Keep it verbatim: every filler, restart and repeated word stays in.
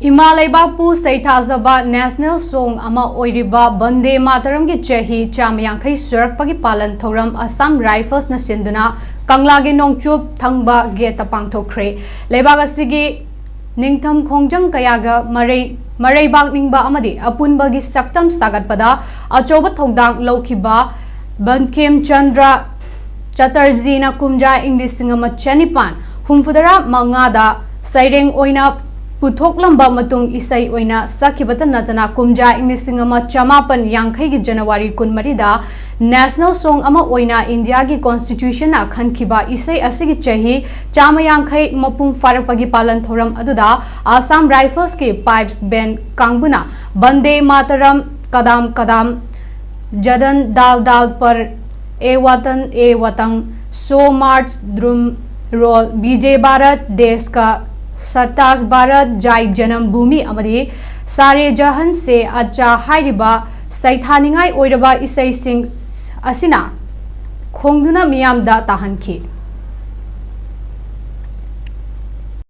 ꯏꯃꯥ ꯂꯩꯕꯥꯛꯄꯨ ꯁꯩꯊꯥꯖꯕ ꯅꯦꯁꯅꯦꯜ ꯁꯣꯡ ꯑꯃ ꯑꯣꯏꯔꯤꯕ ꯕꯟꯗꯦ ꯃꯥꯇꯔꯝꯒꯤ ꯆꯍꯤ ꯆꯥꯝꯃ ꯌꯥꯡꯈꯩ ꯁꯨꯔꯛꯄꯒꯤ ꯄꯥꯂꯟ ꯊꯧꯔꯝ ꯑꯁꯥꯝ ꯔꯥꯏꯐꯜꯁꯅ ꯁꯤꯟꯗꯨꯅ ꯀꯪꯂꯥꯒꯤ ꯅꯣꯡꯆꯨꯞ ꯊꯪꯕ ꯒꯦꯠꯇ ꯄꯥꯡꯊꯣꯛꯈ꯭ꯔꯦ꯫ ꯂꯩꯕꯥꯛ ꯑꯁꯤꯒꯤ ꯅꯤꯡꯊꯝ ꯈꯣꯡꯖꯪ ꯀꯌꯥꯒ ꯃꯔꯩ ꯃꯔꯩꯕꯥꯛꯅꯤꯡꯕ ꯑꯃꯗꯤ ꯑꯄꯨꯟꯕꯒꯤ ꯁꯛꯇꯝ ꯁꯥꯒꯠꯄꯗ ꯑꯆꯧꯕ ꯊꯧꯗꯥꯡ ꯂꯧꯈꯤꯕ ꯕꯟꯀꯤꯝ ꯆꯟꯗ꯭ꯔ ꯆꯇꯔꯖꯤꯅ ꯀꯨꯝꯖꯥ ꯏꯪ ꯂꯤꯁꯤꯡ ꯑꯃ ꯆꯅꯤꯄꯥꯟ ꯍꯨꯝꯐꯨꯇꯔꯥ ꯃꯉꯥꯗ ꯁꯩꯔꯦꯡ ꯑꯣꯏꯅ ꯄꯨꯊꯣꯛꯂꯝꯕ ꯃꯇꯨꯡ ꯏꯁꯩ ꯑꯣꯏꯅ ꯁꯛꯈꯤꯕꯇ ꯅꯠꯇꯅ ꯀꯨꯝꯖꯥ ꯏꯪ ꯂꯤꯁꯤꯡ ꯑꯃ ꯆꯃꯥꯄꯟ ꯌꯥꯡꯈꯩꯒꯤ ꯖꯅꯋꯥꯔꯤ ꯀꯨꯟꯃꯔꯤꯗ ꯅꯦꯁꯅꯦꯜ ꯁꯣꯡ ꯑꯃ ꯑꯣꯏꯅ ꯏꯟꯗꯤꯌꯥꯒꯤ ꯀꯣꯟꯁꯇꯤꯇ꯭ꯌꯨꯁꯟꯅ ꯈꯟꯈꯤꯕ ꯏꯁꯩ ꯑꯁꯤꯒꯤ ꯆꯍꯤ ꯆꯥꯝꯃ ꯌꯥꯡꯈꯩ ꯃꯄꯨꯡ ꯐꯥꯔꯛꯄꯒꯤ ꯄꯥꯂꯟ ꯊꯧꯔꯝ ꯑꯗꯨꯗ ꯑꯁꯥꯝ ꯔꯥꯏꯐꯜꯁꯀꯤ ꯄꯥꯏꯞꯁ ꯕꯦꯟ ꯀꯥꯡꯕꯨꯅ ꯕꯟꯗꯦ ꯃꯥꯇꯔꯝ, ꯀꯗꯥꯝ ꯀꯗꯥꯝ, ꯖꯗꯟ ꯗꯥꯜ ꯗꯥꯜ ꯄꯔ, ꯑꯦ ꯋꯥꯇꯟ ꯑꯦ ꯋꯥꯇꯪ, ꯁꯣ ꯃꯥꯔꯆ ꯗ꯭ꯔꯨꯝ ꯔꯣꯜ, ꯕꯤꯖꯦ ꯚꯥꯔꯠ ꯗꯦꯁ ꯀ ꯁꯇꯥꯁ ꯚꯥꯔꯠ ꯖꯥꯏ ꯖꯅꯝ ꯚꯨꯃꯤ ꯑꯃꯗꯤ ꯁꯥꯔꯦ ꯖꯍꯟ ꯁꯦ ꯑꯆꯥ ꯍꯥꯏꯔꯤꯕ ꯁꯩꯊꯥꯅꯤꯡꯉꯥꯏ ꯑꯣꯏꯔꯕ ꯏꯁꯩꯁꯤꯡ ꯑꯁꯤꯅ ꯈꯣꯡꯗꯨꯅ ꯃꯤꯌꯥꯝꯗ ꯇꯥꯍꯟꯈꯤ꯫